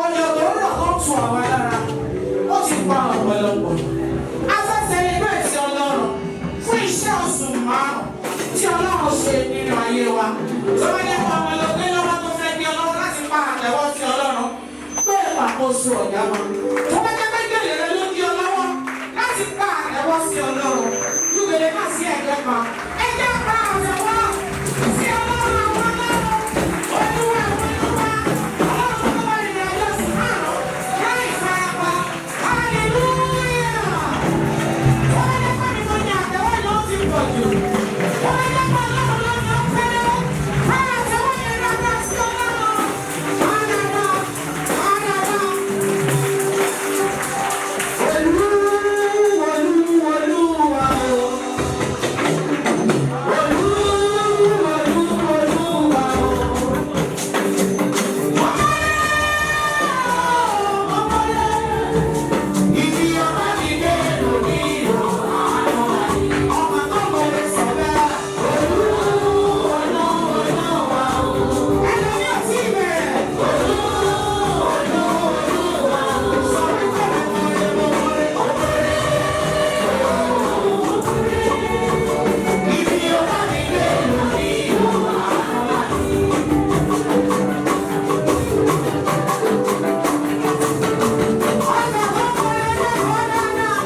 Ọjọ́ tó ń rọ̀ tó ń tu àwa lára, ó ti pa ọ̀pọ̀lọpọ̀. A fẹ́ celebrate Ọlọ́run fún iṣẹ́ oṣù 5 tí Ọlọ́run ṣe nínú ayé wa. Tó bá jẹ́ pé ọmọ ló gbé lọ́wọ́ tó fẹ́ gbé ọlọ́wọ́ láti pa àtẹ́wọ́ sí Ọlọ́run, pé ìpàkóso ọ̀gá wọn. Tó bá jẹ́ pé gèlè rẹ ló gbé ọlọ́wọ́ láti pa àtẹ́wọ́ sí Ọlọ́run, ju gèlè náà sí ẹ̀gbẹ́ kan. Ẹ jẹ́ pa àtẹ́wọ́ sí Ọlọ́run àwọn ọlọ́run, Olúwa àwọn olúwa, Ọlọ́run tó bá rìnrìn àjò oṣù 5 láì farapa. Hallelujah! Tó bá jẹ́ pé mi mo ní àtẹ́wọ́ yìí ó ti pọ̀ jù. Tó bá jẹ́ pé Ọlọ́run ló ní ó kéré, pa àtẹ́wọ́ yẹn dáadáa sí Ọlọ́run. Pa dáadáa, pa dáadáa. Olú, Olú, Olúwa o. Olú, Olú, Olúwa o. Ọmọlé, ibi ọba mi dé lórí o. Ọba tó mọ̀lẹ́ sọ bẹ́ẹ̀. Olú, Olú, Olúwa o. Ẹlòmí ò tí ì bẹ̀rẹ̀. Olú, Olú, Olúwa o. Sọ wípé mo mọ̀lẹ́, mo mọ̀lẹ́, mo mọ̀lẹ́. Ibi ọba mi dé lórí o. Ọba tó mọ̀lẹ́ lẹ́kọ̀ọ́ dáadáa.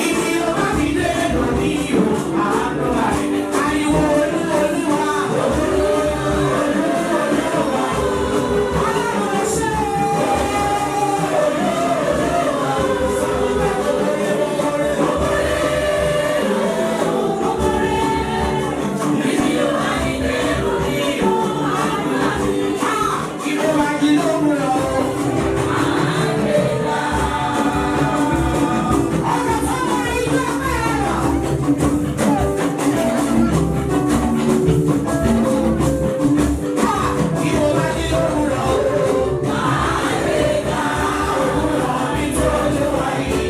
Ibi ọba mi dé lórí o, àánú àrẹ, ariwo olú olúwa. Ọlọ́run ṣe ìbò máa jí lówùrọ̀. Ọ̀rọ̀ tó mọ ijó mẹ́rọ̀. Ìbò máa jí lówùrọ̀. Òwúrọ̀ mi tó lé wáyé.